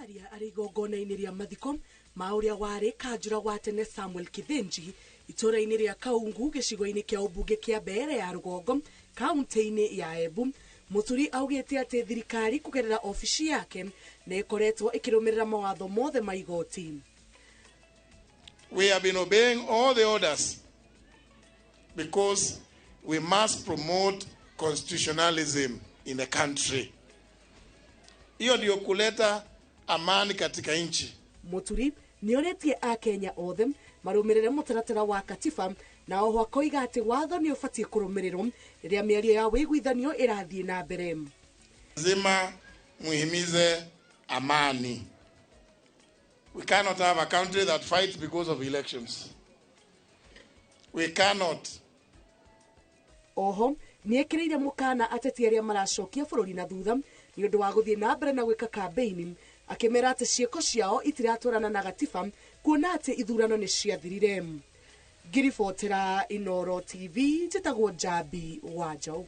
Akĩaria arĩ igongona-inĩ rĩa mathiko ma ũrĩa warĩ kanjũra wa tene Samuel Kithinji itũũra-inĩ rĩa Kaungu, gĩcigo-inĩ kĩa ũmbunge kĩa Mbeere ya Rũgongo, kaunti-inĩ ya Embu, Mũturi augĩte atĩ thirikari kũgerera obici yake nĩ ĩkoretwo ĩkĩrũmĩrĩra mawatho mothe ma igoti. We have been obeying all the orders because we must promote constitutionalism in the country. Hiyo ndio kuleta amani katika nchi. Mũturi nĩ orĩtie Akenya othe marũmĩrĩre mũtaratara wa katiba, na oho akoiga atĩ watho nĩ ũbatiĩ kũrũmĩrĩrwo rĩrĩa mĩario ya wĩiguithanio ĩrathiĩ na mbere. Lazima muhimize amani. We cannot have a country that fights because of elections. We cannot. Oho nĩ ekĩrĩire mũkana ateti arĩa maracokia bũrũri na thutha nĩ ũndũ wa gũthiĩ na mbere na gwĩka kambĩini, akĩmera atĩ ciĩko ciao itiratwarana na gatiba, kuona atĩ ithurano nĩ ciathirire. Ngiribotera Inoro TV, njĩtagwo Njambi wa Njaũ.